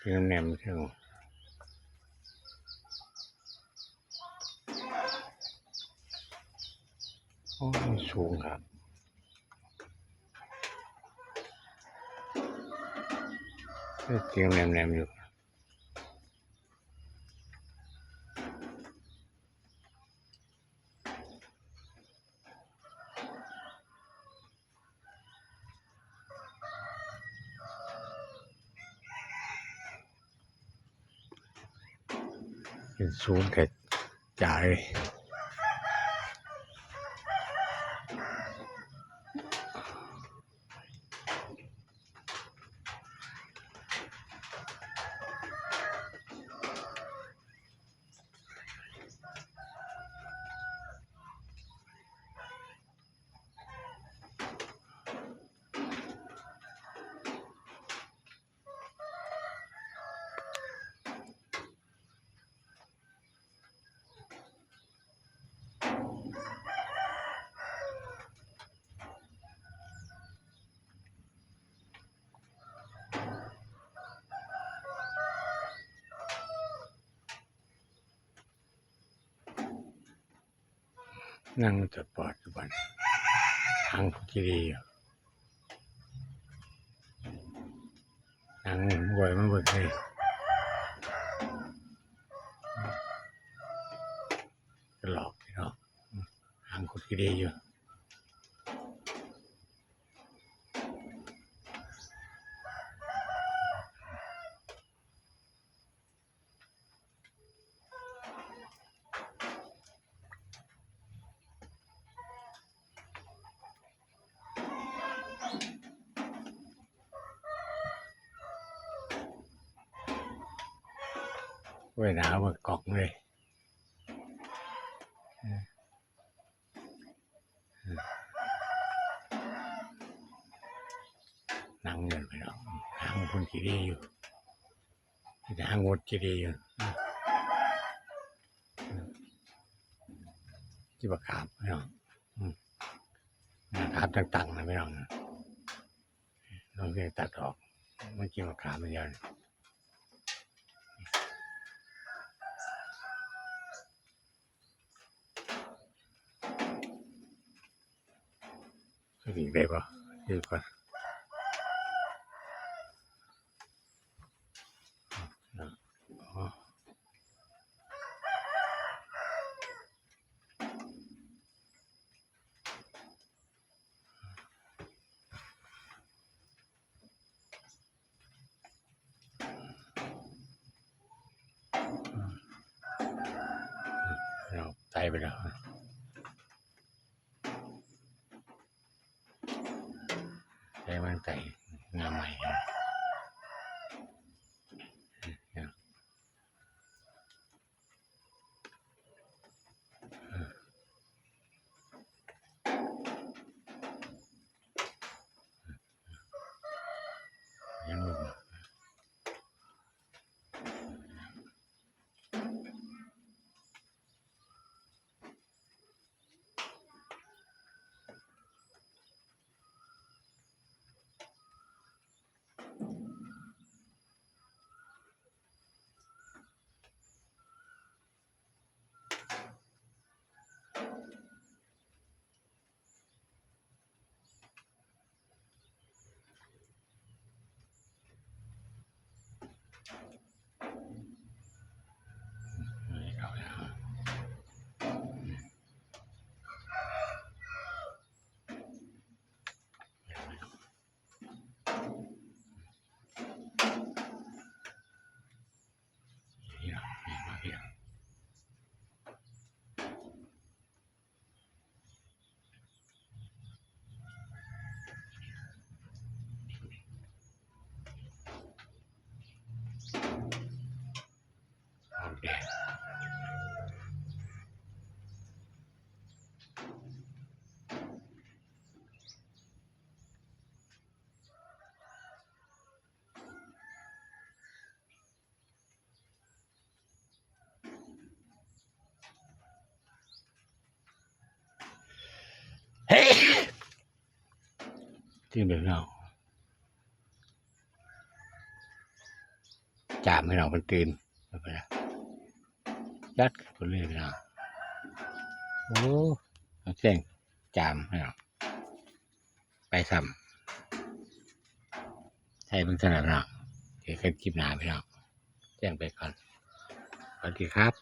ແນມໆ ເທິງ ໂອ້ຍ ສູງຄັກ ເອີ ເທິງແນມໆ ຢູ່. ເປັນສູນກະຈາຍ. ນັ່ງສະປອດຢູ່ບັດ ທາງທີ່ດີຢູ່ ນັ່ງ ບໍ່ໃຫ້ມັນເບິ່ງເລີຍ ຕະຫຼອກພີ່ນ້ອງ ທາງທີ່ດີຢູ່. ໂອ້ຍ ໜາວເບິ່ງກ້ອງເລີຍ ເອີ ນັ່ງຢູ່ພີ່ນ້ອງ ທາງພຸ້ນຂີ້ດີຢູ່ ທາງໂຫດຂີ້ດີຢູ່ ຊິບໍ່ຂ້າມພີ່ນ້ອງ ຂ້າມຕັ້ງໆ ນະພີ່ນ້ອງ ລອງເບິ່ງຕັດອອກ ມັນຊິບໍ່ຂ້າມມັນຢ່າງ ອີກໄດ້ບໍ່? ອີກກ່ອນ ເອົາ ໄຕໄປແລ້ວ ໄຕມັນໄຕງາມໃໝ່. ຕື່ມແລ້ວເນາະ ເ ຈາມພີ່ນ້ອງ ເພິ່ນຕື່ນ ຈັດເພິ່ນເລີຍພີ່ນ້ອງ. ໂອ້ ເອົາສຽງຈາມພີ່ນ້ອງ ໄປຊ້ຳ ໃສ່ເບິ່ງຊັ້ນລະພີ່ນ້ອງ. ເຈີກັນຄລິບໜ້າພີ່ນ້ອງ ແຈ້ງໄປກ່ອນ ສະຫວັດດີຄັບ.